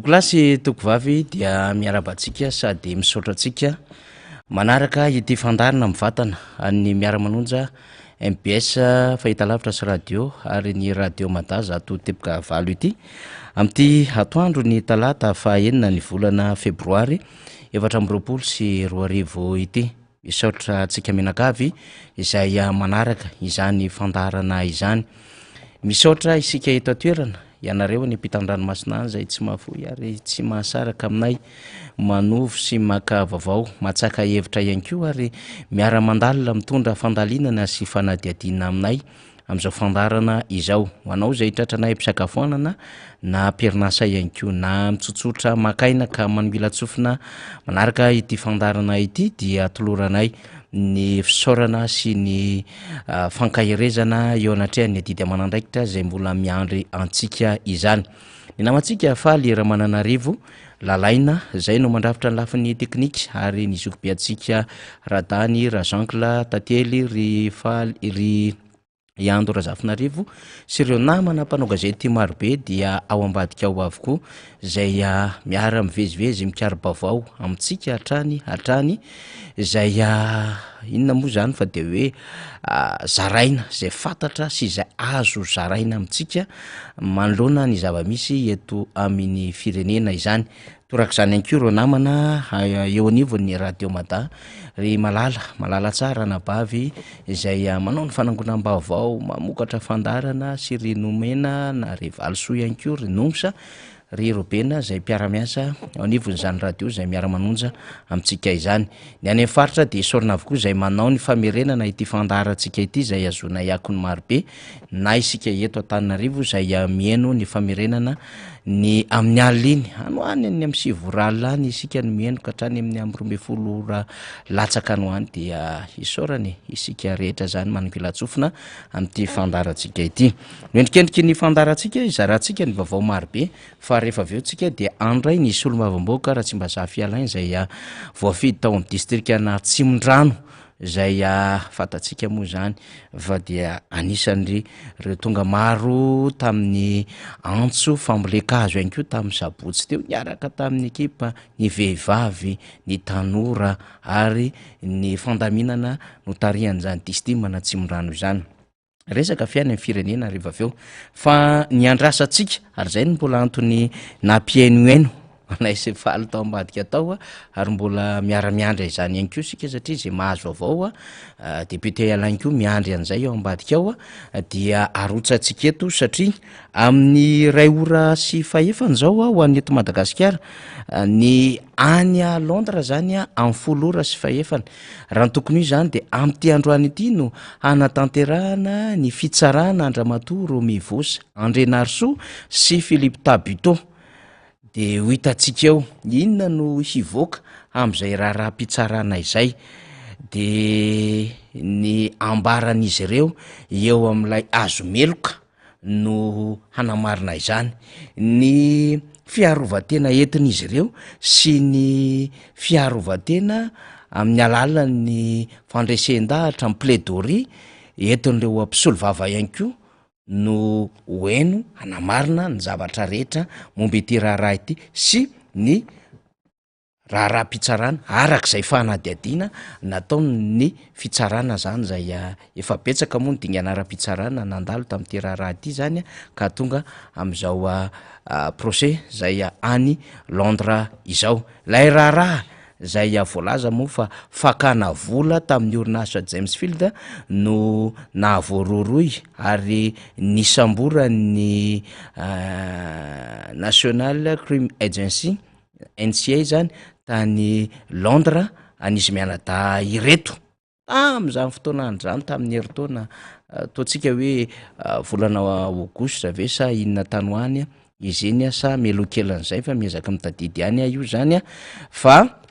Tompokolahy sy tompokovavy dia miarahaba antsika sady misaotra antsika manaraka ity fandaharana mivantana an'ny Miara-manonja mbs fahitalavitra sy radio ary ny radio Mada 100.8 ity amin'ity atoandro ny talata faha-6 ny volana febroary 2024 ity. Misaotra antsika mianakavy izay manaraka izany fandaharana izany. Misaotra isika eto an-toerana, ianareo any ampitan-dranomasina any izay tsy mahafoy ary tsy mahasaraka aminay, manovo sy maka vaovao, matsaka hevitra ihany koa ary miara-mandalina mitondra fandalinana sy fanadihadiana aminay amin'izao fandaharana izao. Ho anao izay tratranay am-pisakafoanana na am-perinasa ihany koa na mitsotsotra maka aina ka manongilan-tsofina manaraka ity fandaharana ity dia atoloranay ny fisaorana sy ny fankaherezana eo anatrehan'ny adidy aman'andraikitra izay mbola miandry antsika izany. Ny namantsika Faly Ramananarivo Lalaina izay no mandrafitra ny lafiny teknika ary ny zokibe antsika Radany, Rajeancle, Tantely, ry Faly, ry Iando Razafinarivo sy ireo namana mpanao gazety marobe dia ao ambadika ao avokoa izay miara-mivezivezy mikaro-baovao amintsika hatrany hatrany izay inona moa izany fa dia hoe zaraina izay fantatra sy izay azo zaraina amintsika manoloana ny zava-misy eto amin'ny firenena izany. Torak'izany ihany koa ireo namana eo anivon'ny Radio Mada, ry Malala, Malala tsara anabavy izay manao ny fanangonam-baovao, mamokatra fandaharana sy ry Nomena na ry Valisoa ihany koa, ry Nomsa, ry Robena izay mpiara-miasa eo anivon'izany radio izay miara-manonja amintsika izany. Ny any amin'ny faritra dia esorina avokoa izay manao ny famerenana ity fandaharantsika ity izay ahazoanay akony marobe na isika eto Antananarivo izay miheno ny famerenana ny amin'ny alina iny, any ho any any amin'ny 9 ora alina any isika no miheno ka hatrany amin'ny amin'ny 12 ora latsaka any ho any dia isaorana e, isika rehetra izany manongilan-tsofina amin'ity fandaharantsika ity. Mendrikendriky ny fandaharantsika izarantsika ny vaovao marobe fa rehefa avy eo tsika dia handray ny solombavambahoaka Ratsimbazafy Alain izay voafidy tao amin'ny distrikan'Atsimondrano izay fantatsika moa izany fa dia anisan'ny ireo tonga maro tamin'ny antso fambolen-kazo ihany koa tamin'ny sabotsy teo niaraka tamin'ny ekipa ny vehivavy, ny tanora ary ny fandaminana notarihan'izany distriman'Atsimondrano izany. Resaka fiainan'ny firenena rehefa avy eo fa ny andrasantsika ary izay no mbola antony nampihainohaino anay sy faly tao ambadika tao ary mbola miara-miandry izany ihany koa isika satria izay mahazo vaovao député Alain koa miandry an'izay ao ambadika ao dia arotsatsika eto satria amin'ny iray ora sy fahefany izao ho an'ny eto Madagasikara ny any Londres zany amin'ny 10 ora sy fahefany. Raha ny tokony ho izy izany dia amin'ity androany ity no hanatanterahana ny fitsarana an-dRamatoa Romy Voos Andrianarisoa sy Philippe Tabuteau. Dia ho hitantsika eo inona no hivoaka amin'izay raharaham-pitsarana izay. Dia ny ambaran'izy ireo eo amin'ilay azo meloka. no hanamarina izany. Ny fiarovan-tena entin'izy ireo sy ny fiarovan-tena amin'ny alalan'ny fandresen-dahatra ny plaidoirie entin'ireo mpisolovava ihany koa no ho heno hanamarina ny zavatra rehetra momba ity raharaha ity sy ny raharaham-pitsarana araka izay fanadihadiana nataon'ny fitsarana izany izay efa betsaka moa ny dingana ara-pitsarana nandalo tamin'ity raharaha ity izany ka tonga amin'izao procès izay any Londres izao. Ilay raharaha izay voalaza moa fa fakana vola tamin'ny orinasa Jamesfield no nahavoarohirohy ary nisamboran'ny National Crime Agency NCA zany tany Londres an'izy mianadahy ireto tamin'izany fotoana andro izany tamin'ny herintaona ataontsika hoe volana aogositra ve sa inona tany ho any izy iny sa mialoha kelin'izay fa miezaka mitadidy ihany aho io zany fa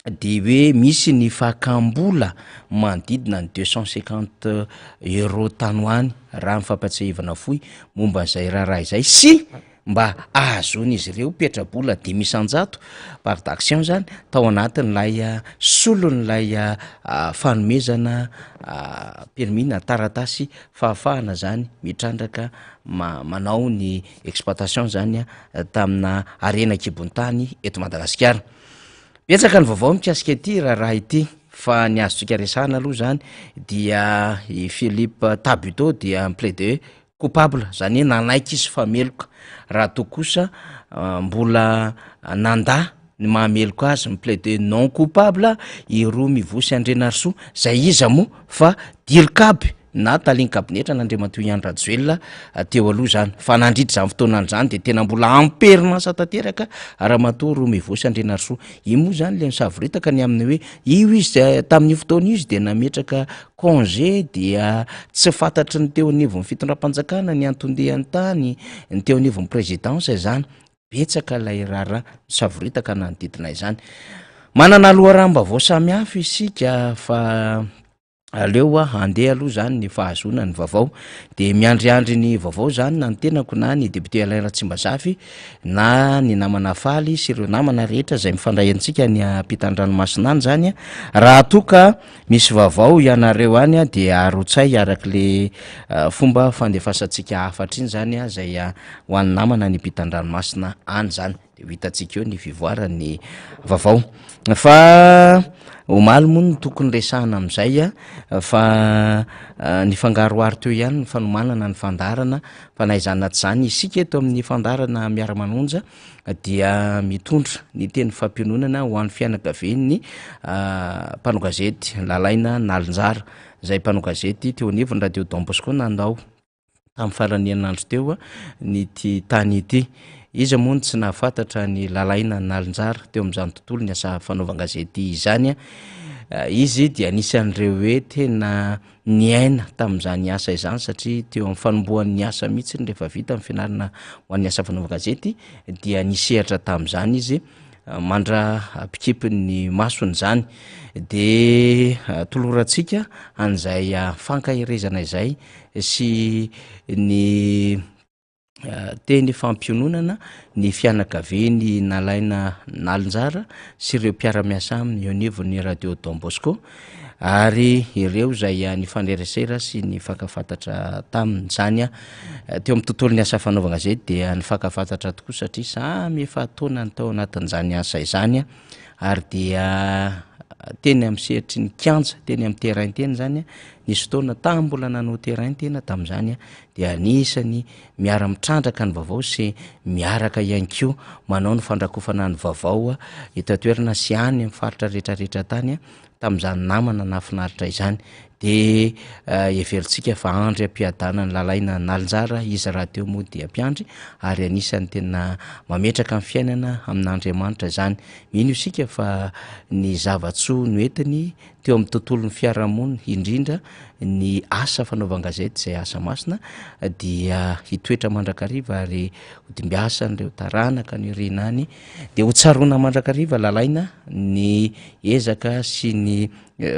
de hoe misy ny fakam-bola manodidina ny 250 euros tany ho any raha ny fampatsiahivana fohy momba an'izay raharaha izay sy mba ahazoan'izy ireo petrabola 105 part d'action zany tao anatin'ilay solon'ilay fanomezana. permis na taratasy fahafahana zany mitrandraka manao ny exploitation zany tamina harena an-kibon'ny tany eto Madagasikara. Betsaka ny vaovao mikasika ity raharaha ity fa ny azontsika resahana aloha zany dia i Philippe Tabuteau dia mi-plaider coupable, zany hoe nanaiky izy fa meloka, raha toa kosa mbola nandà ny maha meloka azy, mi-plaider non coupable i Roa Mivoa sy Andrianarisoa, zay iza moa fa dircab na talen'ny kabinetra an'Andriamatoa Andry Rajoelina teo aloha izany, fa nandritra izany fotoana izany dia tena mbola am-perinasa tanteraka Ramatoa Romivoa Andrianarisoa. Io moa izany ilay nisavoritaka ny amin'ny hoe io izy tamin'io fotoana io izy dia nametraka congé dia tsy fantatry ny teo anivon'ny fitondram-panjakana ny anton-diany tany, ny teo anivon'ny présidence izany. Betsaka ilay raharaha nisavoritaka nanodidina izany. Manana loharanom-baovao samihafa isika fa Aleo handeha aloha izany ny fahazoana ny vaovao. Dia miandriandry ny vaovao izany na ny tenako na ny député Alain Ratsimbazafy na ny namana Faly sy ireo namana rehetra izay mifandray antsika any ampitan-dranomasina any izany. Raha toa ka misy vaovao ianareo any dia arotsay araka le fomba fandefasantsika hafatra iny izany izay ho an'ny namana any ampitan-dranomasina any izany. Dia ho hitantsika eo ny fivoaran'ny vaovao. Fa omaly moa no tokony resahana amin'izay fa nifangaroharo teo ihany ny fanomanana ny fandaharana fa na izany na tsy izany isika eto amin'ny fandaharana miara-manonja dia mitondra ny teny fampiononana ho an'ny fianakavian'ny mpanao gazety Lalaina Nalinjara izay mpanao gazety teo anivon'ny radio Don Bosco nandao tamin'ny faran'ny herinandro teo ny ity tany ity. Iza moa no tsy nahafantatra an'i Lalaina Nalinjara teo amin'izany tontolo ny asa fanaovan-gazety izany. Izy dia anisan'ireo hoe tena niaina tamin'izany asa izany satria teo amin'ny fanombohan'ny asa mihitsy rehefa vita ny fianarana ho an'ny asa fanaovan-gazety dia nisehatra tamin'izany izy mandra-pikipy ny masony izany. Dia tolorantsika an'izay fankaherezana izay sy ny teny fampiononana ny fianakaviany nalaina nalinjara sy ireo mpiara-miasa aminy eo anivon'ny radio Don Bosco ary ireo izay nifanerasera sy nifankafantatra taminy izany teo amin'ny tontolon'ny asa fanaovana gazety dia nifankafantatra tokoa satria samy efa taonany tao anatin'izany asa izany ary dia teny amin'ny sehatry ny kianja, teny amin'ny terrain teny zany, nisy fotoana tamin'ny mbola nanao terrain tena tamin'izany dia anisany miara-mitrandraka ny vaovao sy miaraka ihany koa manao ny fandrakofana ny vaovao eto an-toerana sy any amin'ny faritra rehetrarehetra tany tamin'izany namana nahafinaritra izany. Dia heverintsika fa andry am-piadanan'i Lalaina Nalinjara izy rahateo moa dia mpiandry ary anisan'ny tena mametraka ny fiainana amin'Andriamanitra izany. Mino isika fa ny zava-tsoa noentiny teo amin'ny tontolon'ny fiarahamonina, indrindra ny asa fanaovan-gazety izay asa masina dia hitoetra mandrakariva ary ho dimbiasan'ireo taranaka any aoriana any. Dia ho tsaroana mandrakariva Lalaina ny ezaka sy ny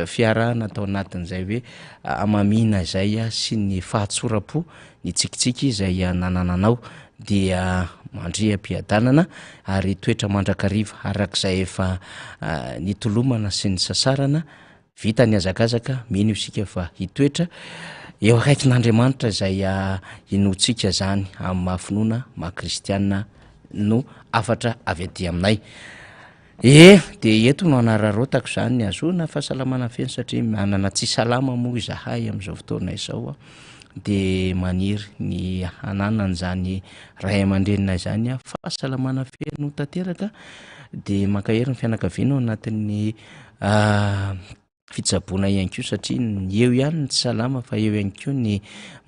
fiarahana tao anatin'izay hoe hamamiana izay sy ny fahatsoram-po, ny tsikitsiky izay nanananao dia mandria am-piadanana ary hitoetra mandrakariva arak'izay efa nitolomana sy nisasarana, vita ny hazakazaka, mino isika fa hitoetra eo akaikin'Andriamanitra izay inoantsika izany amin'ny maha finoana maha kristiana no hafatra avy aty aminay. Ee, dia eto no anararaotako izany ny hahazoana fahasalamana feno satria manana tsy salama moa izahay amin'izao fotoana izao a, dia maniry ny hananan'izany ray aman-dreninay izany aho fahasalamana feno tanteraka, dia mankahery ny fianakaviana ao anatin'ny fitsaboana ihany koa satria ny eo ihany ny tsy salama fa eo ihany koa ny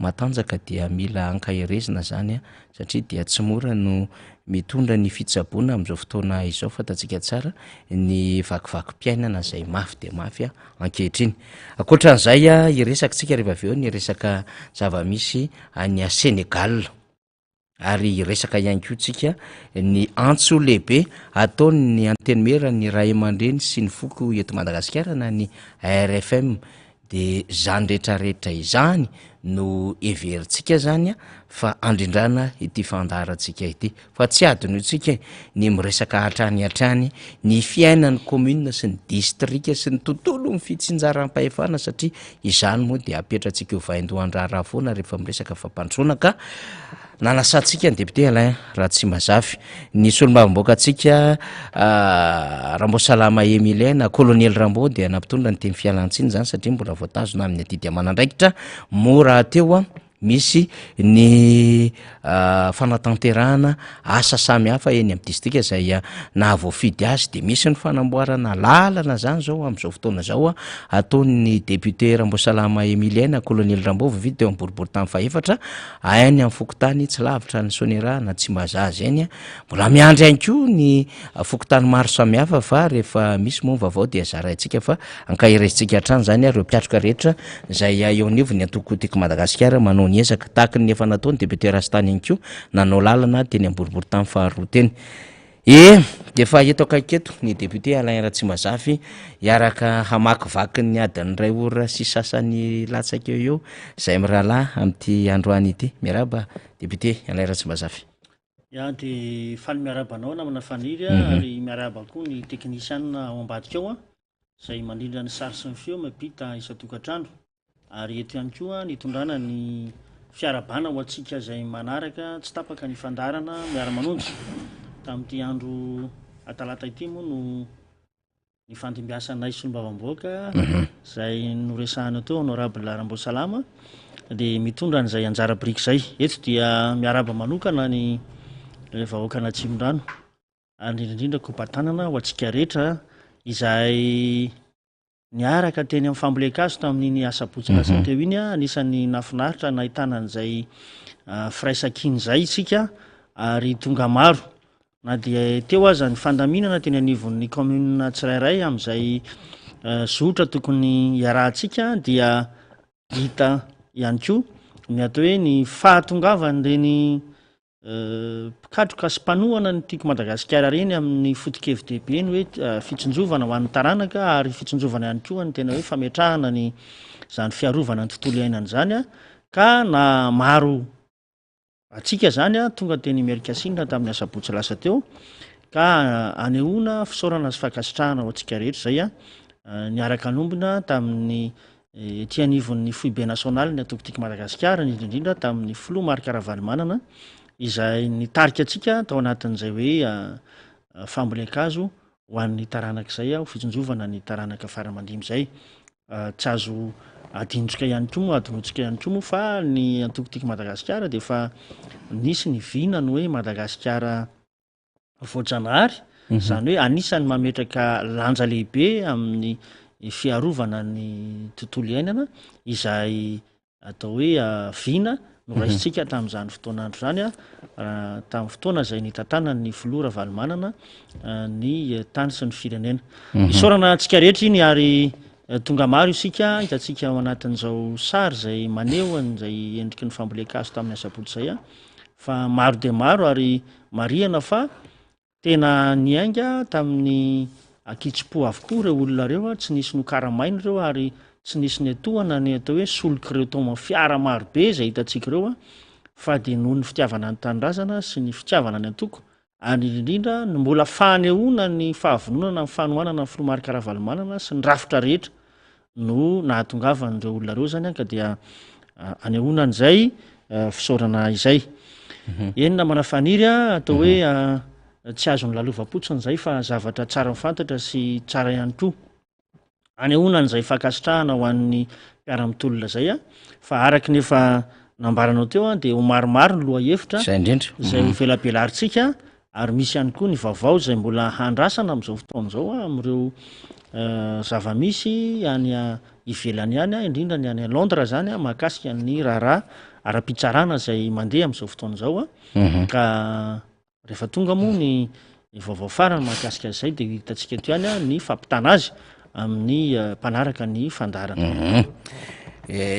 matanjaka dia mila ankaherezina zany a, satria dia tsy mora no mitondra ny fitsaboana amin'izao fotoana izao, fantatsika tsara ny vakivakim-piainana izay mafy dia mafy ankehitriny. Ankoatran'izay a, hiresaka tsika rehefa avy eo ny resaka zava-misy any Sénégal. Ary hiresaka ihany koa tsika ny antso lehibe ataon'ny Antenimieran'ny Ray aman-dreny sy ny foko eto Madagasikara na ny ARFM. Dia izany rehetra rehetra izany no heverintsika zany fa andrindrana ity fandaharantsika ity. Fa tsy adinointsika e, ny miresaka hatrany hatrany ny fiainan'ny commune sy ny distrika sy ny tontolon'ny fitsinjaram-pahefana satria izany moa dia apetratsika ho vaindohan-draharaha foana rehefa miresaka fampandrosoana ka nanasantsika ny député Alain Ratsimbazafy, ny solombavambahoakantsika Ramboasalama Emilien na Colonel Rambo dia nampitondra ny teny fialantsiny izany satria mbola voatazona amin'ny adidy aman'andraikitra moa rahateo Misy ny fanatanterahana asa samihafa eny amin'ny distrika izay nahavoafidy azy dia misy ny fanamboarana lalana izany izao amin'izao fotoana izao ataon'ny député Ramboasalama Emilien na Colonel Rambo voafidy teo amin'ny boriborintany fahefatra any amin'ny fokontany tsy lavitra ny Sonera na Tsimbazaza eny. Mbola miandry ihany koa ny fokontany maro samihafa fa rehefa misy moa ny vaovao dia zaraintsika fa ankaherezintsika hatrany izany ireo mpikatroka rehetra izay eo anivon'ny antoko Tiako Madagasikara manao ny ezaka tahaka ny efa nataon'ny député Rastany ihany koa nanao lalana teny Amboroborontany faharoa teny. E! Dia efa eto akaiky eto ny député Alain Ratsimbazafy hiaraka hamakivaky ny adin'ny iray ora sy sasany latsaka eo eo izay mirahalahy amin'ity androany ity. Miarahaba député Alain Ratsimbazafy. Ya dia faly miarahaba anao namana Faniry ary miarahaba koa ny teknisianina ao ambadika ao izay mandrindra ny sary sy ny feo mampita isan-tokantrano ary eto ihany koa ny hitondrana ny fiarahabana ho antsika izay manaraka tsy tapaka ny fandaharana miara-manonja. Tamin'ity andro atalata ity moa no nifandimbiasanay solombavambahoaka izay noresahana teo Honorable Ramboasalama dia mitondra an'izay anjara biriky izay. Eto dia miarahaba manokana ny vahoakan'Atsimondrano ary indrindra indrindra kopa-tanana ho antsika rehetra izay niaraka teny amin'ny fambolen-kazo tamin'iny asabotsy lasa teo iny. Anisan'ny nahafinaritra nahitana an'izay firaisankina izay isika ary tonga maro na dia teo aza ny fandaminana teny anivon'ny kaominina tsirairay amin'izay zotra tokony hiarahantsika dia hita ihany koa ny atao hoe ny fahatongavan'ireny Mpikatroka sy mpanohana ny Tiako Madagasikara ireny amin'ny foto-kevi-dehibe ny hoe fitsinjovana ho an'ny taranaka ary fitsinjovana ihany koa ny tena hoe fametrahana ny izany fiarovana ny tontolo iainana izany ka na maro antsika izany tonga teny Imerinkasinina tamin'ny asabotsy lasa teo ka anehoana fisaorana sy fankasitrahana ho antsika rehetra izay niaraka nombona tamin'ny Ety anivon'ny foibe nasionalin'ny antoko Tiako Madagasikara, indrindra indrindra tamin'ny filoha Marc Ravalomanana izay nitarika antsika tao anatin'izay hoe fambolen-kazo ho an'ny taranaka izay, ho fitsinjovana ny taranaka fara aman-dimby izay. Tsy azo adinontsika ihany koa moa, adinontsika ihany koa moa fa ny antoko Tiako Madagasikara dia efa nisy ny vina ny hoe Madagasikara voajanahary, izany hoe anisan'ny mametraka lanja lehibe amin'ny fiarovana ny tontolo iainana izay atao hoe vina noraisintsika tamin'izany fotoan'andro izany, tamin'ny fotoana izay nitantanan'ny filoha Ravalomanana ny tany sy ny firenena. Isaorana antsika rehetra iny ary tonga maro isika, hitantsika ao anatin'izao sary izay maneho an'izay endriky ny fambolen-kazo tamin'ny asabotsy izay fa maro dia maro ary Marihana fa tena niainga tamin'ny ankitsim-po avokoa ireo olona ireo, tsy nisy nokaramaina ireo ary tsy nisy niantohana ny atao hoe solik'ireo tao amin'ny fiara marobe izay hitantsika ireo fa dia noho ny fitiavana ny tanindrazana sy ny fitiavana ny antoko ary indrindra indrindra ny mbola fanehoana ny fahavononana amin'ny fanohanana ny filoha Marc Ravalomanana sy ny rafitra rehetra no nahatongavan'ireo olona ireo zany ka dia anehoana an'izay fisaorana izay. Eny namana Faniry a, atao hoe tsy azon'ny lalovam-potsiny izay fa zavatra tsara ho fantatra sy tsara ihany koa. Anehoana an'izay fankasitrahana ho an'ny mpiara-mitolona izay a, fa araka ny efa nambaranao teo a, dia ho maromaro ny lohahevitra Izay indrindra. izay ho velabelarintsika Ary misy ihany koa ny vaovao izay mbola handrasana amin'izao fotoana izao amin'ireo zava-misy any ivelany any, indrindra ny any Londres izany mahakasika ny raharaha ara-pitsarana izay mandeha amin'izao fotoana izao. Ka rehefa tonga moa ny vaovao farany mahakasika izay dia ho hitantsika eto ihany ny fampitana azy amin'ny mpanaraka ny fandaharana.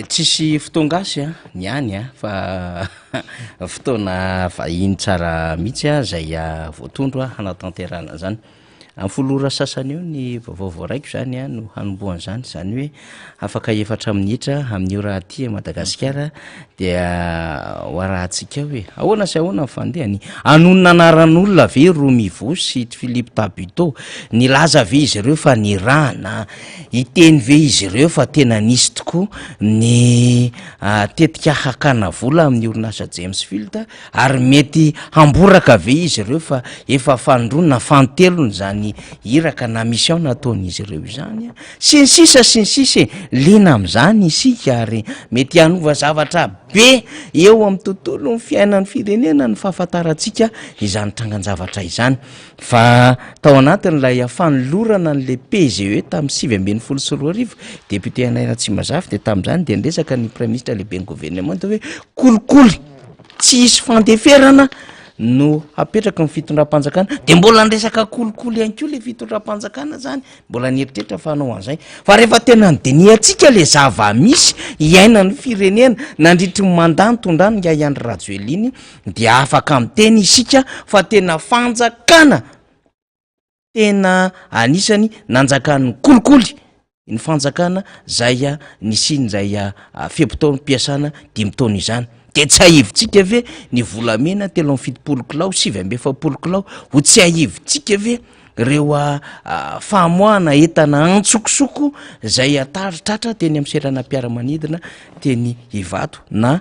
Tsisy fotoan-gasy a, ny any a, fa fotoana vahiny tsara mihitsy a, zay voatondro a hanatanterahana an'izany. Amin'ny 10 ora sasany eo ny vaovao voaraiko izany no hanombohan'izany, izany hoe afaka efatra minitra amin'ny ora aty Madagasikara dia ho arahantsika ao e. Ahoana sy ahoana ny fandehany? Hanonona anaran'olona ve Romivo sy Philippe Tabuteau? Nilaza ve izy ireo fa nirahana? Hiteny ve izy ireo fa tena nisy tokoa ny tetika hakana vola amin'ny orinasa James Field? Ary mety hamboraka ve izy ireo fa efa fanindroany na fanintelony izany iraka na mission nataon'izy ireo izany? Sy ny sisa sy ny sisa e! Liana amin'izany isika ary mety hanova zavatra be eo amin'ny tontolon'ny fiainan'ny firenena ny fahafantarantsika izany trangan-javatra izany. Fa tao anatin'ilay fanolorana an'ilay PGE tamin'ny 2019, député Alain Ratsimbazafy dia tamin'izany dia niresaka ny praiminisitra lehiben'ny governemanta hoe kolikoly tsy hisy fandeferana no hapetraky ny fitondram-panjakana, de mbola niresaka kolikoly ihany koa le fitondram-panjakana zany, mbola nieritreritra fa hanao an'izay, fa rehefa tena nodinihantsika le zava-misy iainan'ny firenena nandritry ny mandat nitondrany ingahy Andry Rajoelina iny dia afaka miteny isika fa tena fanjakana Tena anisany nanjakan'ny kolikoly ny fanjakana zay nisian'izay fe-potoam-piasana dimy taona izany. Dia tsiahivintsika ve ny volamena 73 kilao, 49 kilao? Ho tsiahivintsika ve ireo famoahana entana antsokosoko zay tratra teny amin'ny seranam-piaramanidina teny Ivato na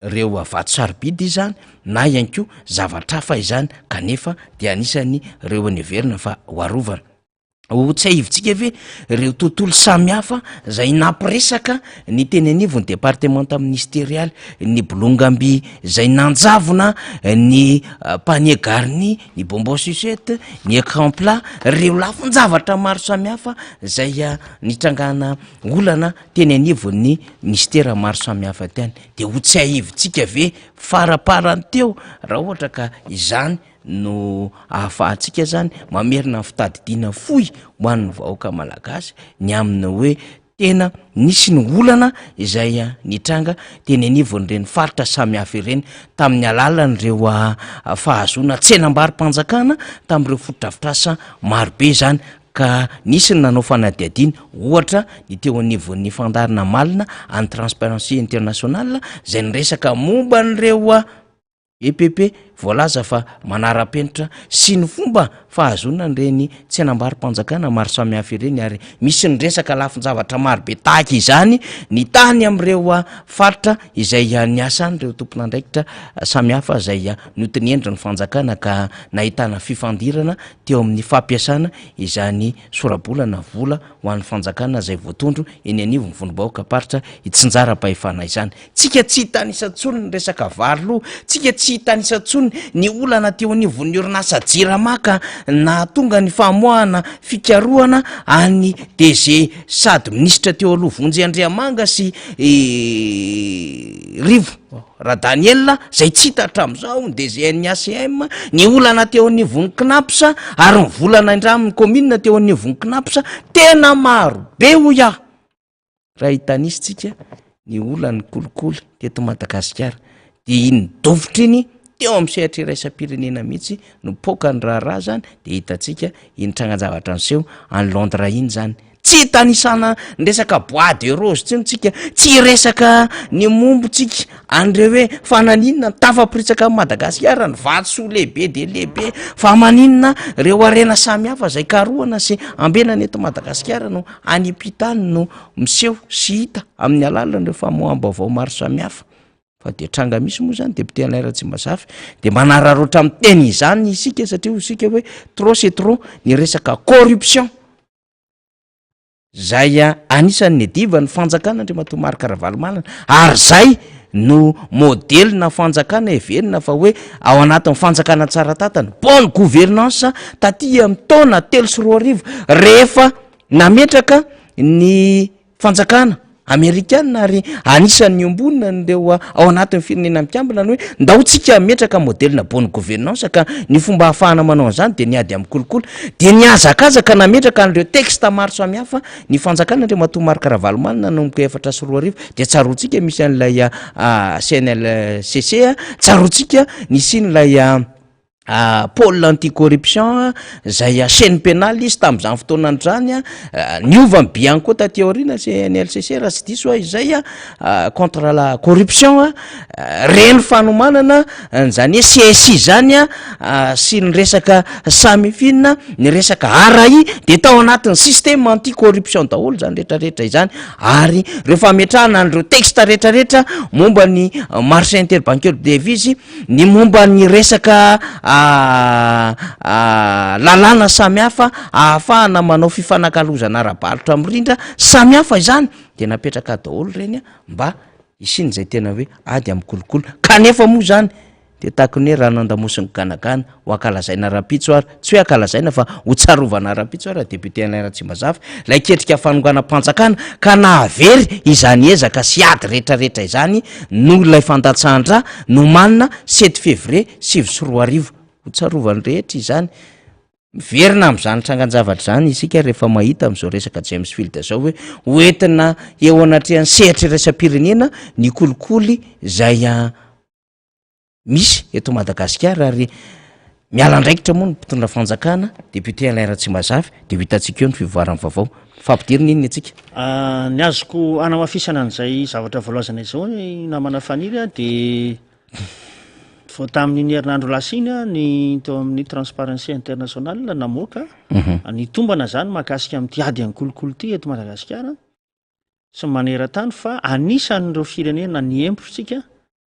reo vato sarobidy izany na ihany koa zavatra hafa izany kanefa dia anisan'ny reo neverina fa ho arovana. Ho tsiahivintsika ve ireo tontolo samihafa izay nampiresaka ny teny anivon'ny departemanta ministerialy, ny bolongam-by izay nanjavona, ny panier garni, ny bonbon sucette, ny écran plat, ireo lafin-javatra maro samihafa izay nitrangana olana teny anivon'ny minisitera maro samihafa teny. Dia ho tsiahivintsika ve faraparany teo raha ohatra ka izany no ahafahantsika zany mamerina ny fitadidiana fohy ho an'ny vahoaka malagasy ny amin'ny hoe tena nisy ny olana izay nitranga teny anivon'ireny faritra samihafa ireny tamin'ny alalan'ireo fahazoana tsenambaro-panjakana tamin'ireo fotodrafitrasa marobe izany ka nisy ny nanao fanadihadiana, ohatra ny teo anivon'ny fandaharana Malina an'ny Transparency International izay niresaka momba an'ireo EPP voalaza fa manara-penitra sy ny fomba fahazoana an'ireny tsenambaro-panjakana maro samihafa ireny ary misy ny resaka lafin-javatra marobe tahaka izany ny tany amin'ireo faritra izay niasan'ireo tompon'andraikitra samihafa izay notinendrin'ny fanjakana ka nahitana fifandirana teo amin'ny fampiasana izany sora-bola na vola ho an'ny fanjakana izay voatondro eny anivon'ny vondrom-bahoakam-paritra itsinjaram-pahefana izany. Tsika tsy hitanisa intsony ny resaka vary lo, tsika tsy hitanisa intsony ny olana teo anivon'ny orinasa Jirama ka nahatonga ny famoahana fikarohana an'ny DG sady minisitra teo aloha Vonjy Andriamanga sy Rivo. Radaniel, izay tsy hita hatramin'izao, ny DGN'ny ACM, ny olana teo anivon'ny Cnaps ary ny vola naindramin'ny kaominina teo anivon'ny Cnaps, tena maro be hoy aho raha hitanisitsika ny olan'ny kolikoly teto Madagasikara, dia iny dofotra iny teo amin'ny sehatra iraisam-pirenena mihitsy no poaka ny raharaha zany, dia hitantsika iny trangan-javatra niseho any Londres iny zany. Tsy hitanisana ny resaka bois de rose tsony tsika, tsy hiresaka ny momba tsika an'ireo hoe fa naninona ny tafaporitsaka amin'i Madagasikara ny vatosoa lehibe dia lehibe, fa maninona ireo harena samihafa izay karohana sy ambenana eto Madagasikara no any am-pita any no miseho sy hita amin'ny alalan'ireo famoaham-baovao maro samihafa. Fa dia tranga misy moa zany député Alain Ratsimbazafy de manararaotra miteny izany isika satria hoy isika hoe trop c'est trop ny resaka corruption. Zay anisan'ny niadivan'ny fanjakana Andriamatoa Marc Ravalomanana ary zay no modelina fanjakana heverina fa hoe ao anatin'ny fanjakana tsara tantana, bonne gouvernance taty amin'ny taona 2003 rehefa nametraka ny fanjakana amerikana ary anisan'ny niombonan'ireo ao anatin'ny firenena mikambana ny hoe ndao tsika hametraka modelina bonne gouvernance ka ny fomba ahafahana manao an'izany dia ny ady amin'ny kolikoly dia nihazakazaka nametraka an'ireo texte maro samihafa ny fanjakana Andriamatoa Marc Ravalomanana nanomboka 2004 dia tsaroantsika misy an'ilay CNLCC tsaroantsika nisian'ilay. Pôle anti corruption zay chaine pénale izy tamin'izany fotoana izany, niova ny Bianco taty aoriana CNLCC raha tsy diso aho izay contre la corruption, reny fanomanana an'izany hoe CSI zany sy ny resaka Samifin, ny resaka ARAI de tao anatin'ny système anti corruption daholo zany rehetrarehetra izany, ary reo fametrahana an'ireo texte rehetrarehetra momba ny marché interbancaire de devise. Ny momba ny resaka lalàna samihafa ahafahana manao fifanakalozana ara-barotra mirindra samihafa izany de napetraka daholo ireny mba hisian'izay tena hoe ady amin'ny kolikoly, kanefa moa zany de tahaka ny hoe rano an-damosin'ny ganagana ho ankalazaina rahampitso ary, tsy hoe ankalazaina fa ho tsarovana rahampitso ary député Alain Ratsimbazafy, ilay ketrika fanonganam-panjakana ka nahavery izany ezaka sy ady rehetrarehetra izany noho ilay fandatsahan-dra nomanina sept février 2009. Ho tsarovan'ny rehetra izany. Miverina amin'izany trangan-javatra izany isika rehefa mahita amin'izao resaka James Field izao hoe ho entina eo anatrehan'ny sehatra iraisam-pirenena ny kolikoly izay misy eto Madagasikara ary miala andraikitra moa ny mpitondra fanjakana, député Alain Ratsimbazafy, dia ho hitantsika eo ny fivoaran'ny vaovao. Fampidirina inona isika? Ah, ny azoko hanamafisana an'izay zavatra voalazana izao ny namana Faniry dia vao tamin'iny herinandro lasa iny ny teo amin'ny Transparency International namoaka mhm. ny tombana zany mahakasika amin'ity ady ankolokolo ity eto Madagasikara sy maneran-tany fa anisan'ireo firenena niempo tsika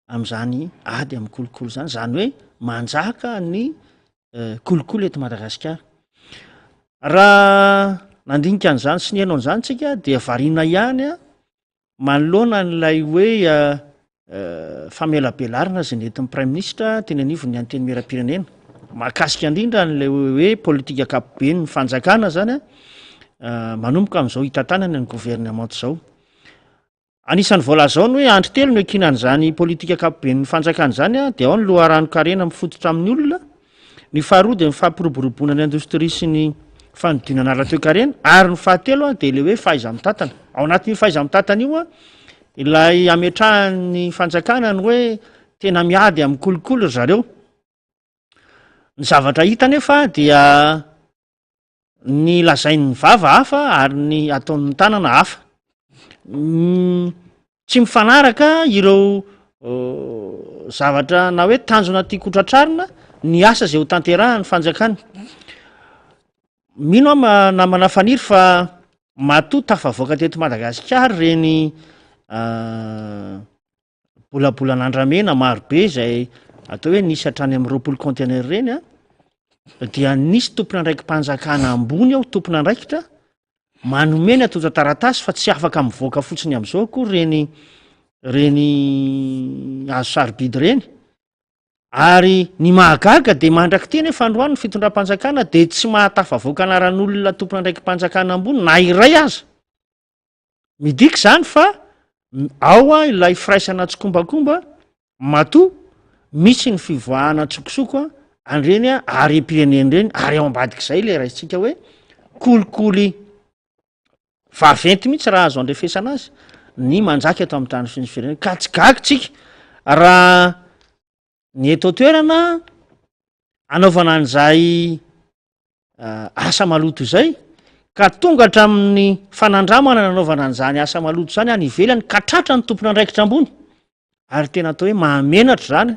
amin'izany ady amin'ny kolikoly izany, izany hoe manjaka ny kolikoly eto Madagasikara. Raha nandinika an'izany sy nihaino an'izany tsika dia variana ihany a manoloana an'ilay hoe famelabelarana izay nentin'ny praiminisitra teny anivon'ny antenimierampirenena mahakasika indrindra an'ilay hoe politika ankapoben'ny fanjakana zany a manomboka amin'izao hitantanana ny governemanta izao. Anisan'ny voalaza ao ny hoe andry telo no iankinan'izany politika ankapoben'ny fanjakana izany, dia ao ny loharanon-karena mifototra amin'ny olona, ny faharoa dia ny fampiroboroboana ny indostria sy ny fanodinana ara-toekarena, ary ny fahatelo dia ilay hoe fahaiza-mitantana. Ao anatin'io fahaiza-mitantana io ilay ametrahan'ny fanjakana ny hoe tena miady amin'ny kolikoly ry zareo. Ny zavatra hita anefa dia Ny lazain'ny vava hafa ary ny ataon'ny tanana hafa. Tsy mifanaraka ireo zavatra na hoe tanjona tiako ho tratrarina ny asa izay ho tanterahan'ny fanjakana. Mino aho namana Faniry fa matoa tafavoaka teto Madagasikara ireny bolabolan'andramena maro be izay atao hoe nisy hatrany amin'ny 20 conteneur ireny a, dia nisy tompon'andraiki-panjakana ambony ao, tompon'andraikitra manome ny antontan-taratasy fa tsy afaka mivoaka fotsiny amin'izao akory ireny ireny hazo sarobidy ireny. Ary ny mahagaga dia mandrak'ity anefa androany ny fitondram-panjakana dia tsy mahatafavoaka anaran'olona tompon'andraiki-panjakana ambony na iray aza. Midika izany fa ao ilay firaisana tsikombakomba matoa misy ny fivoahana an-tsokosoko an'ireny harem-pirenena ireny ary ao ambadik'izay ilay raisintsika hoe kolikoly vaventy mihitsy raha azo andrefesana azy ny manjaka eto amin'ny tany sy ny firenena ka tsy gaga tsika raha ny eto an-toerana anaovana an'izay asa maloto izay ka tonga hatramin'ny fanandramana nanaovana an'izany asa maloto izany any ivelany ka tratra ny tompon'andraikitra ambony ary tena atao hoe mahamenatra izany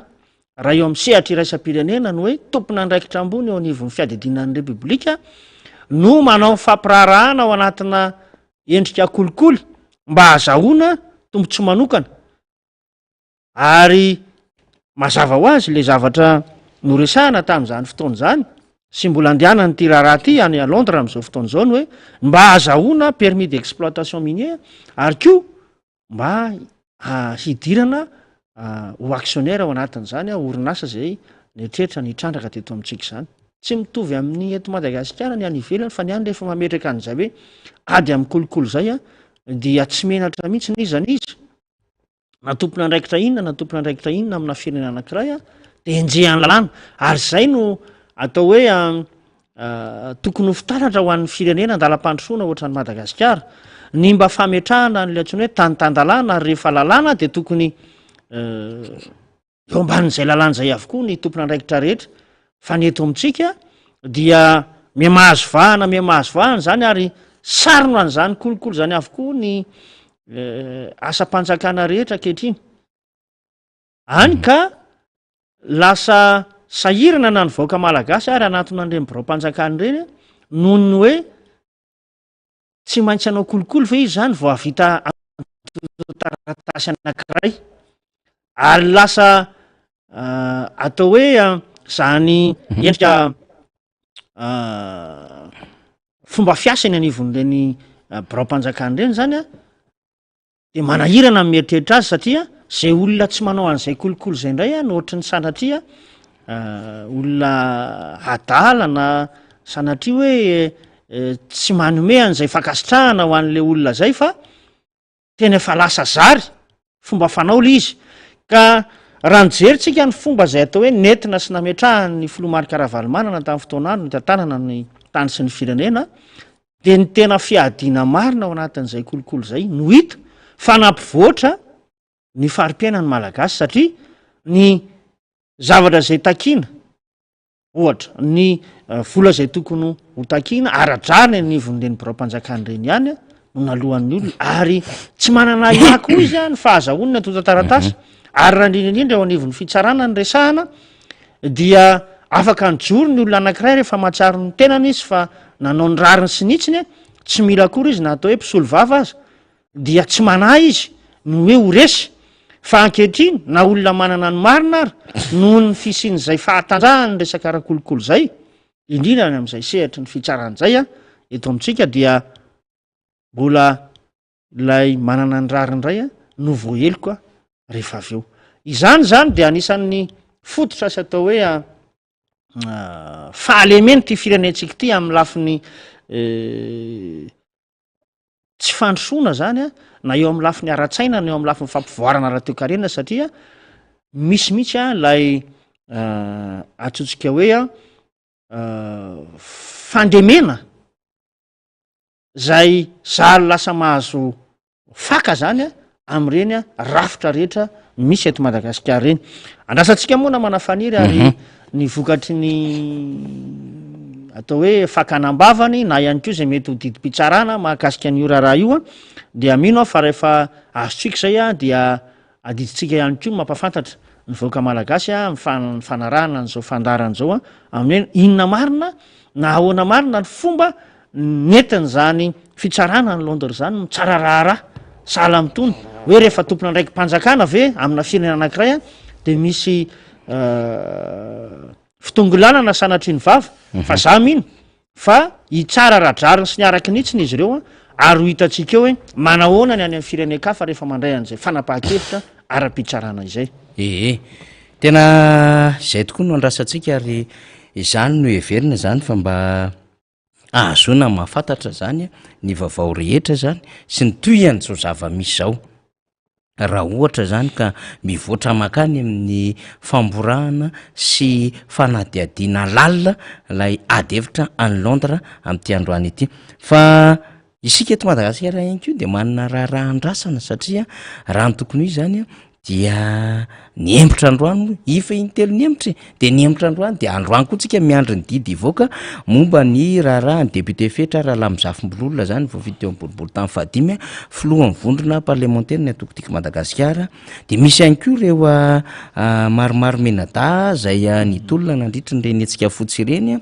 raha eo amin'ny sehatra iraisam-pirenena ny hoe tompon'andraikitra ambony eo anivon'ny fiadidiana ny repoblika no manao fampiraharahana ao anatina endrika kolikoly mba hahazahoana tombontsoa manokana Ary mazava ho azy ilay zavatra noresahana tamin'izany fotoana izany sy mbola andehanan'ity raharaha ity any à Londres amin'izao fotoana izao ny hoe mba hahazahoana permis d'exploitation minier ary koa mba hidirana ho actionnaire ao anatin'izany orinasa izay nieritreritra ny hitrandraka teto amintsika izany. Tsy mitovy amin'ny eto Madagasikara ny any ivelany fa ny any rehefa mametraka an'izay hoe ady amin'ny kolikoly izay dia tsy menatra mihitsy n'iza n'iza. na tompon'andraikitra inona na tompon'andraikitra inona amina firenena anankiray a, de enjehan'ny lalàna, ary zay no atao hoe tokony ho fitaratra ho an'ny firenena andalam-pandrosoana ohatran'i Madagasikara, ny mba fametrahana an'ilay antsoina hoe tany tan-dalàna, ary rehefa lalàna de tokony eo ambanin'izay lalàna izay avokoa ny tompon'andraikitra rehetra. Fa ny eto amintsika dia mihamahazo vahana mihamahazo vahana izany ary sarona an'izany kolikoly izany avokoa ny asam-panjakana rehetra ankehitriny. Any ka lasa sahirana na ny vahoaka malagasy ary hanatona an'ireny biraom-panjakana ireny noho ny hoe tsy maintsy hanao kolikoly ve izy izany vao hahavita antontan-taratasy anankiray. Ary lasa atao hoe izany endrika fomba fiasa eny anivon'ireny biraom-panjakana ireny izany an, Dia manahirana ny mieritreritra azy satria zay olona tsy manao an'izay kolikoly izay indray no ohatry ny sanatria olona adala na sanatria hoe tsy manome an'izay fankasitrahana ho an'le olona zay fa tena efa lasa zary fomba fanao le izy. Ka raha nijery tsika ny fomba izay atao hoe nentina sy nametrahan'ny filoha Marc Ravalomanana tamin'ny fotoan'andro nitantanana ny tany sy ny firenena dia ny tena fiadiana marina ao anatin'izay kolikoly izay no hita fa nampivoatra ny fari-piainan'ny Malagasy satria ny zavatra izay takiana, ohatra, ny vola izay tokony ho takiana ara-drariny eny anivon'ireny biraom-panjakana ireny ihany no naloan'ny olona ary tsy manana ahiahy koa izy ny fahazahoany ny antontan-taratasy ary raha indrindra indrindra eo anivon'ny fitsarana no resahana dia afaka nijoro ny olona anankiray rehefa mahatsiaro ny tenany izy fa nanao ny rariny sy ny hitsiny, tsy mila akory izy na atao hoe mpisolo vava aza dia tsy manahy izy ny hoe ho resy, fa ankehitriny na olona manana ny marina ary noho ny fisian'izay fahatanjahan'ny resaka ara-kolikoly izay, indrindra any amin'izay sehatry ny fitsarana izay eto amintsika dia mbola ilay manana ny rariny indray no voaheloka rehefa avy eo. Izany izany dia anisan'ny fototra sy atao hoe fahalemena ity firenentsika ity amin'ny lafiny tsy fandrosoana zany a, na eo amin'ny lafiny ara-tsaina na eo amin'ny lafiny fampivoarana ara-toekarena satria misy mihitsy a ilay antsointsika hoe a fandemena zay zary lasa mahazo faka zany a am'ireny a rafitra rehetra misy eto Madagasikara ireny. Andrasantsika moa namana Faniry ary mhm. ny vokatry ny atao hoe fakana am-bavany na ihany koa zay mety ho didim-pitsarana mahakasika an'io raharaha io a dia mino aho fa rehefa azontsika zay a dia Adidintsika ihany koa ny mampahafantatra ny vahoaka malagasy amin'ny fanarahana an'izao fandaharana izao amin'ny hoe inona marina na ahoana marina ny fomba nentin'izany fitsarana any Londres izany mitsara raharaha sahala amin'itony hoe rehefa tompon'andraiki-panjakana ve amina firenena anankiray dia misy Fitongilanana sanatria ny vava fa za mino fa hitsara ara-drariny sy ny araky ny hitsiny izy ireo ary ho hitantsika eo hoe manahoana ny any amin'ny firenen-kafa rehefa mandray an'izay fanapahan-kevitra ara-pitsarana izay. Ee, tena izay tokoa no andrasantsika ary izany no heverina izany fa mba ahazoana mahafantatra izany ny vaovao rehetra izany sy ny tohian'izao zava-misy izao. Raha ohatra izany ka mivoatra mankany amin'ny famborahana sy fanadihadiana lalina ilay ady hevitra any Londres amin'ity androany ity. Fa isika eto Madagasikara ihany koa dia manana raharaha andrasana satria raha ny tokony ho izy izany dia nihemotra androany moa, efa intelo nihemotra e, dia nihemotra androany, dia androany koa tsika miandry ny didy hivoaka momba ny raharahan'ny député Fetra Ralamizafimbolola zany voafidy teo amin'ny boribory tany fahadimy, filohan'ny vondrona parlemantera ny antoko Tiako Madagasikara, dia misy ihany koa ireo maromaro menadahy izay nitolona nandritry ny ireny hetsika fotsy ireny.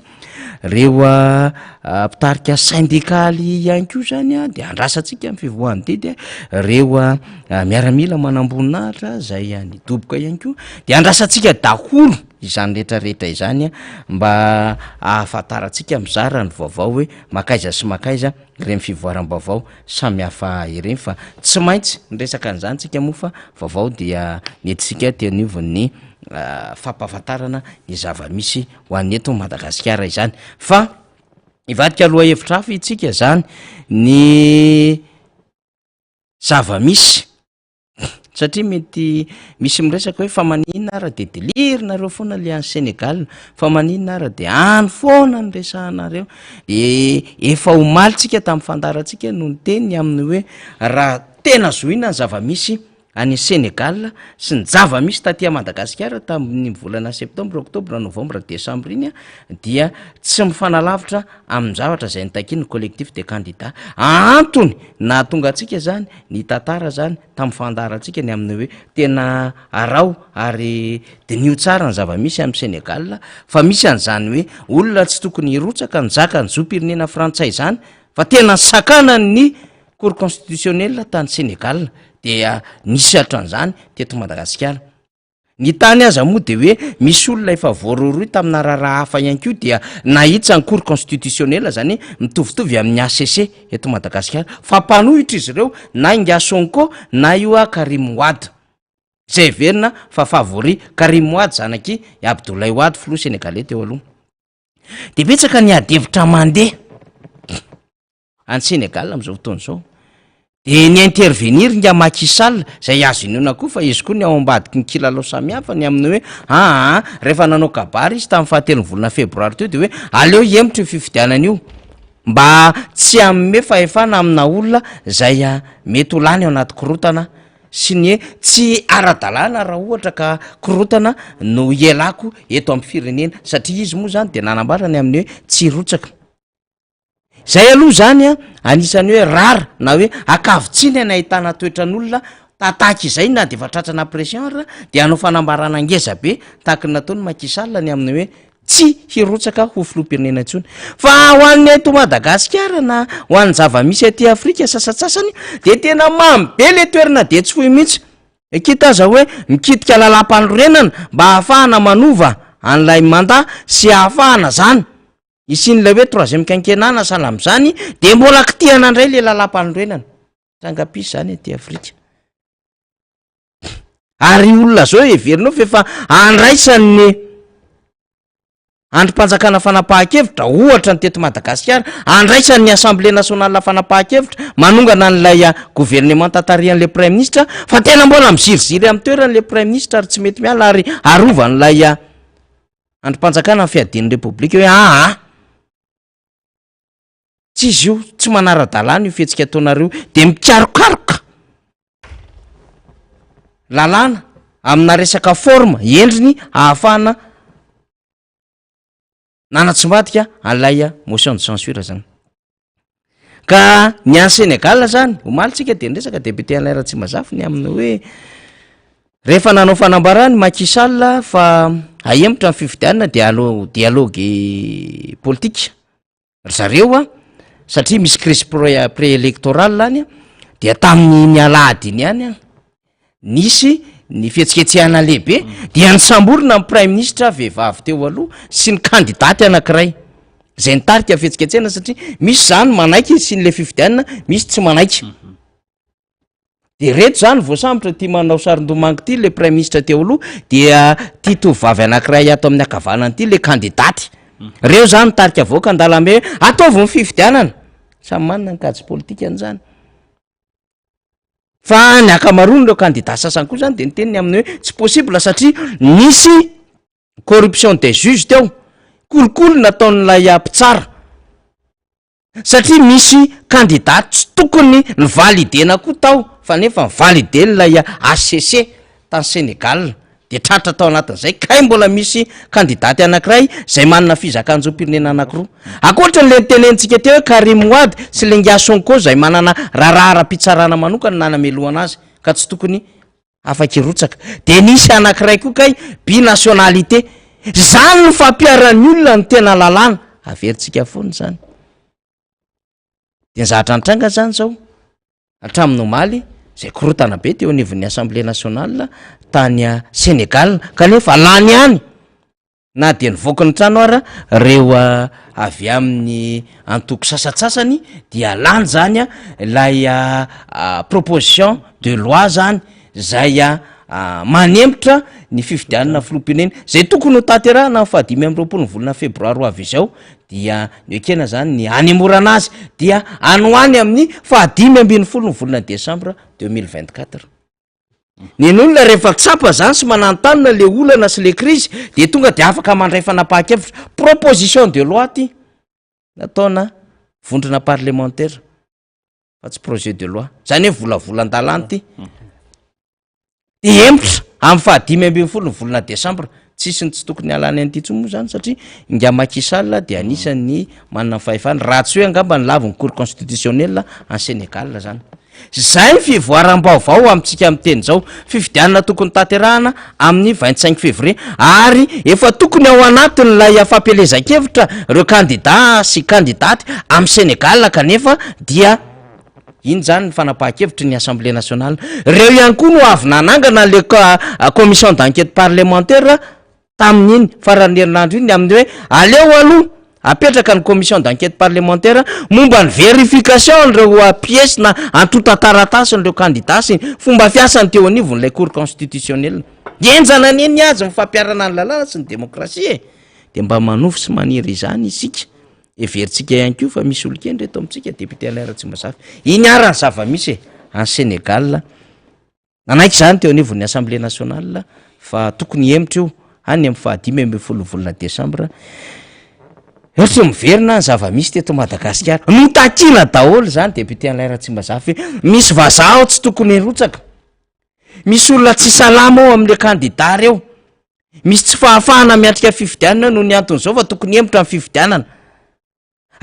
Reo mpitarika sendikaly ihany koa zany dia andrasantsika ny fivoahan'ny didy, reo miaramila manamboninahitra zay nidoboka ihany koa dia andrasantsika daholo izany rehetra rehetra izany mba ahafantarantsika mizara ny vaovao hoe makaiza sy makaiza ireny fivoaram-baovao samihafa ireny fa tsy maintsy miresaka an'izany tsika moa fa vaovao dia nentintsika teo anivon'ny fampahafantarana ny zava-misy ho an'ny eto Madagasikara izany fa hivadika lohahevitra hafa itsika zany ny zava-misy satria mety misy miresaka hoe fa maninona ara de delirinareo foana le any Sénégal fa maninona ara de any foana ny resahanareo de efa omaly tsika tamin'ny fandaharantsika no niteny amin'ny hoe raha tena zohina ny zava-misy. any Sénégal sy ny zava-misy taty Madagasikara tamin'ny volana septembre, octobre, novembre, décembre iny dia tsy mifanalavitra amin'ny zavatra izay nitakian'ny collectif des candidats. Antony nahatonga antsika zany ny tantara zany tamin'ny fandaharantsika ny amin'ny hoe tena araho ary diniho tsara ny zava-misy amin'ny Sénégal fa misy an'izany hoe olona tsy tokony hirotsaka nizaka ny zom-pirenena frantsay izany fa tena sakanan'ny Cour constitutionnelle tany Sénégal dia nisy hatran'izany teto Madagasikara. Ny tany aza moa dia hoe misy olona efa voarohirohy tamina raharaha hafa ihany koa dia nahitsa ny Cour constitutionnelle, zany hoe mitovitovy amin'ny HCC eto Madagasikara, fa mpanohitra izy ireo na Ingahy Sonko na io Karim Wade izay heverina fa favori. Karim Wade zanak'i Abdoulaye Wade, filoha sénégalais teo aloha. Dia betsaka ny ady hevitra mandeha any Sénégal amin'izao fotoana izao. De ni-intervenir ingahy Macky Sall, izay azo inoana koa fa izy koa ny ao ambadiky ny kilalao samihafa ny amin'ny hoe aa rehefa nanao kabary izy tamin'ny fahatelon'ny volana febroary teo de hoe aleo hihemotra io fifidianana io mba tsy hanome fahefana amina olona izay mety ho lany ao anaty korontana sy ny hoe tsy ara-dalàna raha ohatra ka korontana no hialako eto amin'ny firenena, satria izy moa zany de nanambara ny amin'ny hoe tsy hirotsaka. Zay aloha zany an, anisan'ny hoe rare na hoe ankavitsiana ny ahitana toetran'olona tataka izay na de efa tratrana pression ary de hanao fanambarana ngeza be tahaky ny nataon'i Macky Sall ny amin'ny hoe tsy hirotsaka ho filoham-pirenena intsony. Fa ho an'ny eto Madagasikara na ho an'ny zava-misy aty Afrika sasantsasany de tena mamy be le toerana de tsy foy mihitsy. Kita aza hoe mikitika lalàm-panorenana mba hahafahana manova an'ilay mandat sy hahafahana zany Hisian'ilay hoe troisième quinquennat na sahala amin'izany dia mbola kitihana indray ilay lalàmpanorenana. Trangam-pisy izany aty Afrika. Ary olona zao heverinao fa efa andraisan'ny andrim-panjakana fanapahan-kevitra, ohatra ny teto Madagasikara, andraisan'ny Assemblée nationale fanapahan-kevitra manongana an'ilay governemanta tarihan'ilay praiminisitra, fa tena mbola miziriziry amin'ny toerany ilay praiminisitra ary tsy mety miala ary arovan'ilay Andrim-panjakana ny fiadian'ny Repoblika hoe aa tsy izy io, tsy manara-dalàna io fihetsika ataonareo io, dia mikarokaroka lalàna amina resaka forme endriny ahafahana nanatsimbadika an'ilay motion de censure zany. Ka ny any Sénégal zany, omaly tsika de niresaka député Alain Ratsimbazafy ny amin'ny hoe rehefa nanao fanambarana i Macky Sall fa ahemotra ny fifidianana de aleo dialogue politique ry zareo a, satria misy crise pré- pré-électorale any a, dia tamin'iny alahady iny ihany a, Nisy ny fihetsiketsehana lehibe dia nisamborina ny praiminisitra vehivavy teo aloha sy ny kandidaty anankiray izay nitarika fihetsiketsehana satria misy zany manaiky sy n'le fifidianana, misy tsy manaiky. De reto zany voasambotra ty manao saron-domangy ty le praiminisitra teo aloha dia ty tovovavy anankiray ato amin'ny ankavanana ty le kandidaty. Reo zany nitarika vahoaka an-dalambe hoe ataovy ny fifidianana. Samy manana ny kajy politikany zany. Fa ny ankamaroan'ireo kandida sasany koa zany de niteny ny amin'ny hoe tsy possible satria nisy corruption des juges teo, kolikoly nataon'ilay mpitsara satria misy kandida tsy tokony ni-valider-na koa tao fa nefa ni-valider-n'ilay HCC tany Sénégal. Dia tratra tao anatin'izay kay mbola misy kandidaty anankiray izay manana fizakan-jom-pirenena anankiroa. Ankoatra an'ilay notenenintsika teo hoe Karim Wade sy Lengia Sonko izay manana raharaha ara-pitsarana manokana nanamelohana azy ka tsy tokony afaka hirotsaka. Dia nisy anankiray koa kay binationalité. Izany no fampiharan'ny olona ny tena lalàna. Averintsika foana izany. Dia ny zavatra nitranga izany izao, hatramin'ny omaly, izay korontana be teo anivon'ny Assemblée nationale tany Sénégal, kanefa lany ihany na dia nivoaka ny trano ara ireo avy amin'ny antoko sasantsasany dia lany izany ilay proposition de loi zany izay manempotra ny fifidianana filoham-pirenena izay tokony ho tanterahana amin'ny fahadimy amby roapolo ny volana febroary ho avy izao dia nekena zany ny hanemorana azy dia any ho any amin'ny faha-15 ny volana desambra 2024. Ny olona rehefa tsapa zany sy mananontanona le olana sy le krizy de tonga de afaka mandray fanapahan-kevitra. Proposition de loi ty nataona vondrona parlementaire fa tsy projet de loi, zany hoe volavolan-dalàna ty. Hihemotra amin'ny faha 15 ny volana desambra. Tsisy ny tsy tokony hialany an'ity intsony moa izany satria ingahy Macky Sall dia anisan'ny manana ny fahefana, raha tsy hoe angamba ny lavin'ny cour constitutionnelle any Sénégal izany. Izay ny fivoaram-baovao amintsika miteny izao. Fifidianana tokony tanterahana amin'ny 25 février ary efa tokony ao anatin'ilay fampielezan-kevitra ireo kandida sy kandidaty amin'ny Sénégal kanefa dia Iny izany ny fanapahan-kevitry ny Assemblée nationale. Ireo ihany koa no avy nanangana le commission d'enquête parlementaire tamin'iny faran'ny herinandro iny ny amin'ny hoe aleo aloha apetraka ny commission d'enquête parlementaire momba ny vérification an'ireo pièces na antontan-taratasin'ireo candidats sy ny fomba fiasany teo anivon'ilay cour constitutionnelle. Henjana anie ny azy ny fampiharana ny lalàna sy ny demokrasia e! Dia mba manofy sy maniry izany isika. Heverintsika ihany koa fa misy olon-kendry eto amintsika, député Alain Ratsimbazafy. Iny ara ny zava-misy e, any Sénégal. Nanaiky izany teo anivon'ny Assemblée nationale fa tokony hihemotra io any amin'ny fahadimy ambin'ny folo volana desambra. Eo tsy miverina ny zava-misy teto Madagasikara. Notakiana daholo izany député Alain Ratsimbazafy hoe misy vazaha ao tsy tokony hirotsaka. Misy olona tsy salama ao amin'ilay kandida reo. Misy tsy fahafahana miatrika fifidianana noho ny anton'izao fa tokony hihemotra ny fifidianana.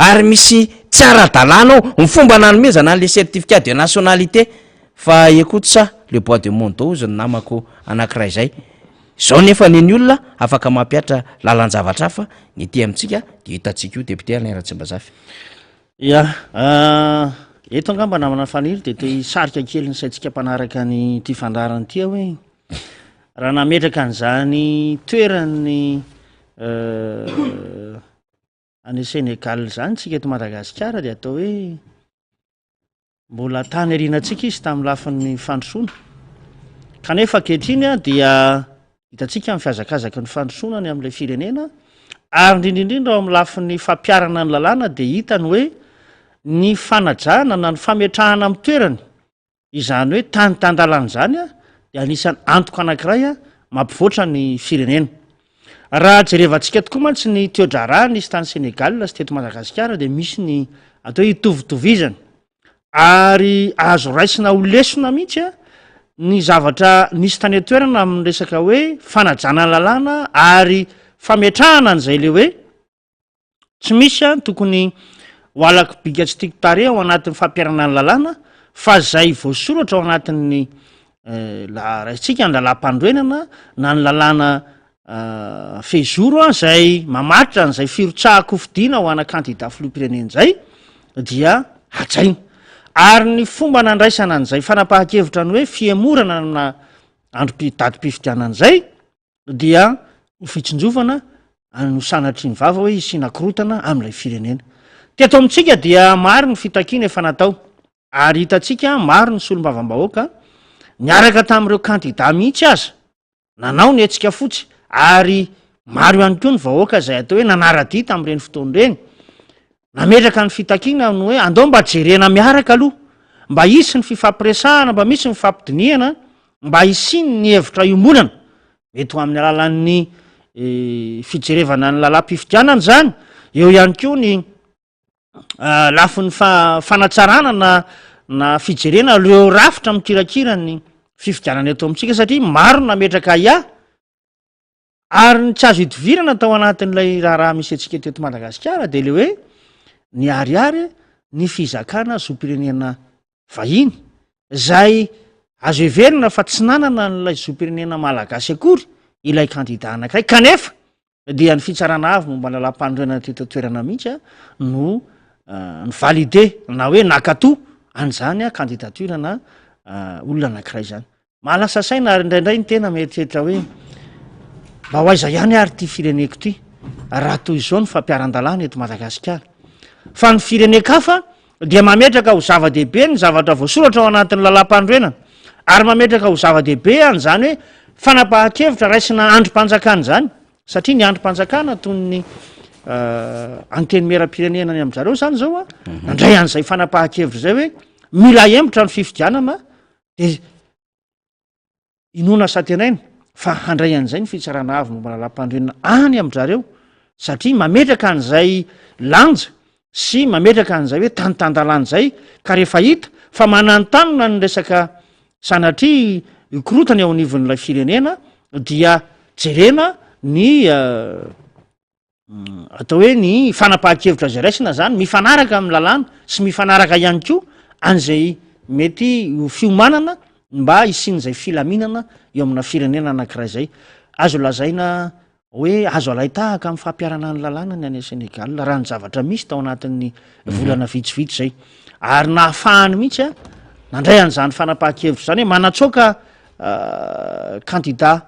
Ary misy tsy ara-dalàna ao ny fomba nanomezana an'ilay certificat de nationalité. Fa écoute ça, le bois de mon dos hozy ny namako anankiray izay. Izao nefa anie ny olona afaka mampihatra lalan-javatra hafa, ny ety amintsika dia hitantsika io député Alain Ratsimbazafy. Ya, eto angamba namana Faniry dia te hisarika kely ny saintsika mpanaraka ny ity fandaharana ity aho hoe raha nametraka an'izany toeran'ny any Sénégal izany tsika eto Madagasikara dia atao hoe Mbola tany aorianantsika izy tamin'ny lafiny fandrosoana. Kanefa ankehitriny dia hitantsika ny fihazakazaky ny fandrosoana any amin'ilay firenena ary indrindra indrindra ao amin'ny lafiny fampiharana ny lalàna dia hita ny hoe ny fanajana na ny fametrahana amin'ny toerany izany hoe tany tan-dalàna izany dia anisan'ny antoka anankiray mampivoatra ny firenena. Raha jerevantsika tokoa mantsy ny teo-draharaha nisy tany Sénégal sy teto Madagasikara dia misy ny atao hoe itovitovizana ary azo raisina ho lesona mihitsy ny zavatra nisy tany an-toerana amin'ny resaka hoe fanajana ny lalàna ary fametrahana an'izay le hoe Tsy misy an tokony ho halako bika tsy tiako tarehy ao anatin'ny fampiharana ny lalàna fa zay voasoratra ao anatin'ny la raisitsika ny lalàm-panorenana na ny lalàna fehizoro an zay mamaritra an'izay firotsahan-kofidina ho ana kandida filoham-pirenena izay dia hajaina. Ary ny fomba nandraisana an'izay fanapahan-kevitra ny hoe fihemorana na androm-pi- datim-pifidianana izay dia ho fitsinjovana any ho sanatria ny vava hoe hisiana korontana amin'ilay firenena. Teto amintsika dia maro ny fitakiana efa natao ary hitantsika maro ny solombavambahoaka niaraka tamin'ireo kandida mihitsy aza nanao ny hetsika fotsy ary maro ihany koa ny vahoaka izay atao hoe nanara-dia tamin'ireny fotoana ireny. Nametraka ny fitakiana ny hoe andao mba jerena miaraka aloha, mba hisy ny fifampiresahana, mba misy ny fifampidinihana, mba hisian'ny hevitra iombonana. Mety ho amin'ny alalan'ny fijerevana ny lalàm-pifidianana izany, eo ihany koa ny lafiny fanatsarana na na fijerena ireo rafitra mikirakira ny fifidianana eto amintsika satria maro no nametraka ahiahy Ary ny tsy azo idivirana tao anatin'ilay raharaha misy antsika teto Madagasikara dia ilay hoe niharihary ny fizakana zom-pirenena vahiny izay azo heverina fa tsy nanana an'ilay zom-pirenena malagasy akory ilay kandida anankiray kanefa dia ny fitsarana avo momba ny lalàm-panorenana teto an-toerana mihitsy no ni-valider na hoe nankatoa an'izany candidature na olona anankiray izany. Mahalasa saina ary indraindray ny tena mieritreritra hoe mba ho aiza ihany ary ity fireneko ity raha toy izao ny fampiharan-dalàna eto Madagasikara. Fa ny firenen-kafa dia mametraka ho zava-dehibe ny zavatra voasoratra ao anatin'ny lalàmpanorenana ary mametraka ho zava-dehibe an'izany hoe fanapahan-kevitra raisina andrim-panjakana izany satria ny andrim-panjakana toy ny antenimieram-pirenena any amin-jareo izany izao a, nandray an'izay fanapahan-kevitra izay hoe mila ahemotra ny fifidianana Dia inoana sy antenaina fa handray an'izay ny fitsarana avo momba ny lalàmpanorenana any amin-dry zareo satria mametraka an'izay lanja sy mametraka an'izay hoe tany tan-dalàna izay ka rehefa hita fa mananontanona ny resaka sanatria. hikorotana eo anivon'ilay firenena dia jerena ny atao hoe ny fanapahan-kevitra izay raisina zany mifanaraka amin'ny lalàna sy mifanaraka ihany koa an'izay mety ho fiomanana mba hisian'izay filaminana eo amina firenena anankiray zay. Azo lazaina hoe azo alain-tahaka amin'ny fampiharana ny lalàna ny any Sénégal raha ny zavatra misy tao anatin'ny volana vitsivitsy zay, ary nahafahany mihitsy a nandray an'izany fanapahan-kevitra zany hoe manatsoaka kandida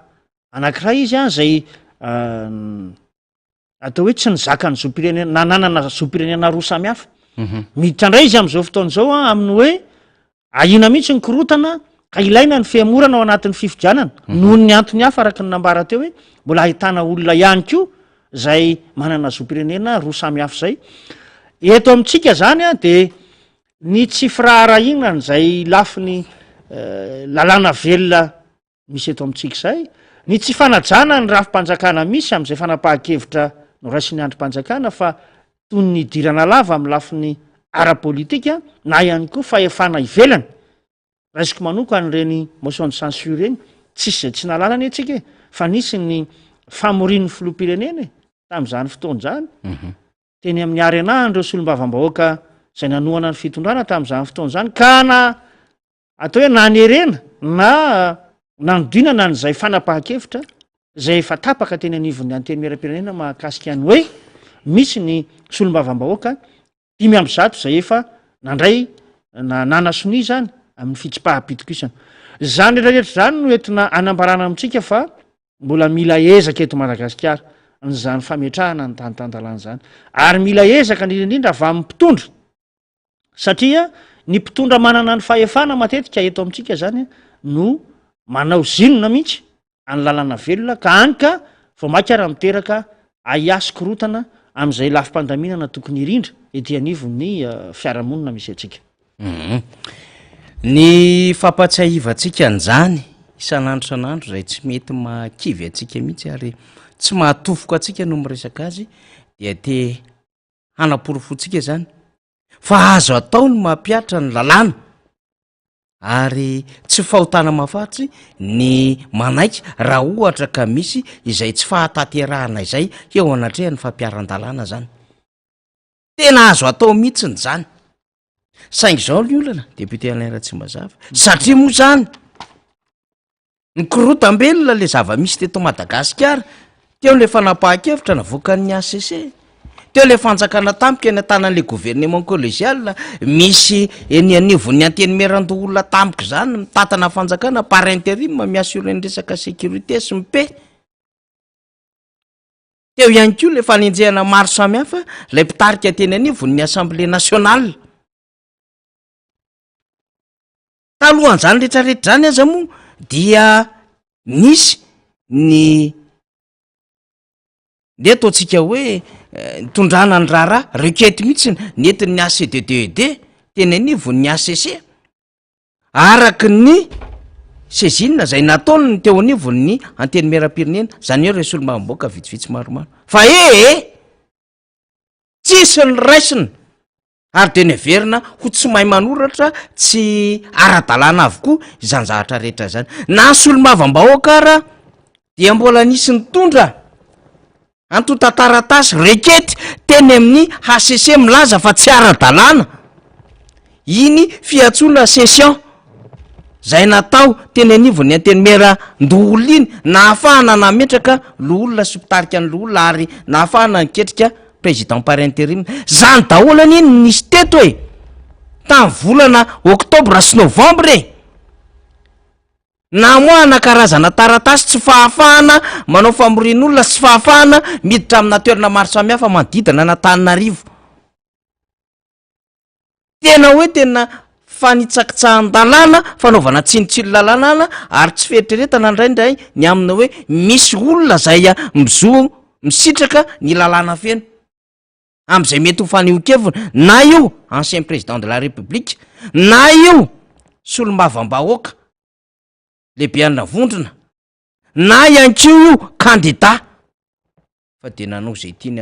anankiray izy a zay atao hoe tsy nizaka ny zom-pirenena na nanana zom-pirenena roa samy hafa. Miditra indray izy amin'izao fotoana izao a amin'ny hoe ahiana mihitsy ny korotana ka ilaina ny fihemorana ao anatin'ny fifidianana noho ny antony hafa, araka ny nambara teo hoe mbola ahitana olona ihany koa zay manana zom-pirenena roa samy hafa zay. Eto amintsika zany a de ny tsy firaharahiana an'izay lafiny lalàna velona misy eto amintsika izay, ny tsy fanajana ny rafi-panjakana misy amin'izay fanapahan-kevitra noraisin'ny andrim-panjakana fa toy ny nidirana lava amin'ny lafiny ara-politika na ihany koa fahefana ivelany. Raisiko manokana ireny motion de censure ireny, tsisy izay tsy nahalala anie tsika e, fa nisy ny famorian'ny filoham-pirenena e, tamin'izany fotoana izany, teny amin'ny Arena an'ireo solombavambahoaka izay nanohana ny fitondrana tamin'izany fotoana izany ka na atao hoe nanerena na nanodinana an'izay fanapahan-kevitra izay efa tapaka teny anivon'ny Antenimierampirenena mahakasika ny hoe misy ny solombavambahoaka 105 izay efa nandray na nanasonia izany amin'ny fitsipaham-pitokisana. Izany rehetrarehetra izany no entina anambarana amintsika fa mbola mila ezaka eto Madagasikara an'izany fametrahana ny tany tan-dalàna izany, ary mila ezaka indrindra indrindra avy amin'ny mpitondra. Satria ny mpitondra manana ny fahefana matetika eto amintsika zany no manao zinona mihitsy any lalana velona ka any ka vao mainka ara miteraka ahiahy sy korotana amin'izay lafim-pandaminana tokony hirindra ety anivon'ny fiarahamonina misy antsika. Ny fampatsiahivantsika an'izany isan'andro isan'andro izay tsy mety mahakivy antsika mihitsy ary tsy mahatofoka antsika no miresaka azy dia te hanaporofoantsika izany fa azo atao ny mampihatra ny lalàna ary tsy fahotana mahafatsy ny manaiky raha ohatra ka misy izay tsy fahatanterahana izay eo anatrehan'ny fampiharan-dalàna zany. Tena azo atao mihitsiny zany. Saingy izao ny olana, député Alain Ratsimbazava, satria moa zany Nikorotam-belona le zava-misy teto Madagasikara, teo le fanapahan-kevitra navoakan'ny HCC, teo le fanjakana tampoka eny an-tanan'le gouvernement collégial, misy eny anivon'ny antenimierandoholona tampoka izany mitantana fanjakana par intérim mi-assurer ny resaka sécurité sy ny paix. Teo ihany koa le fanenjehana maro samihafa ilay mpitarika teny anivon'ny assemblée nationale. Talohan'izany rehetrarehetra izany aza moa dia nisy ny ndeha ataontsika hoe nitondrana ny raharaha, requête mihitsy nentin'ny ACDDED teny anivon'ny HCC araka ny saisine izay nataony ny teo anivon'ny antenimierampirenena, izany hoe ireo solombavambahoaka vitsivitsy maromaro fa ee tsisy ny raisina. Ary dia neverina ho tsy mahay manoratra tsy ara-dalàna avokoa izany zavatra rehetra izany. Na ny solombavambahoaka ara dia mbola nisy nitondra antontan-taratasy rekety teny amin'ny HCC milaza fa tsy ara-dalàna iny fiantsoana session izay natao teny anivon'ny Antenimierandoholona iny, nahafahana nametraka loholona sy mpitarika ny loholona ary nahafahana niketrika président par intérim. Zany daholo anie no nisy teto e! Tamin'ny volana oktobra sy novambra e! Namoahana karazana taratasy tsy fahafahana manao famorian'olona sy fahafahana miditra amina toerana maro samihafa manodidina an'Antananarivo. Tena hoe tena fanitsakitsahan-dalàna, fanaovana tsinontsinona lalàna ary tsy fieritreretana indraindray ny amina hoe misy olona izay mizo misitraka ny lalàna feno amin'izay mety ho fanehoan-keviny na io ancien président de la république na io solombavambahoaka lehibe ana vondrona na ihany koa io kandida fa dia nanao izay tiany.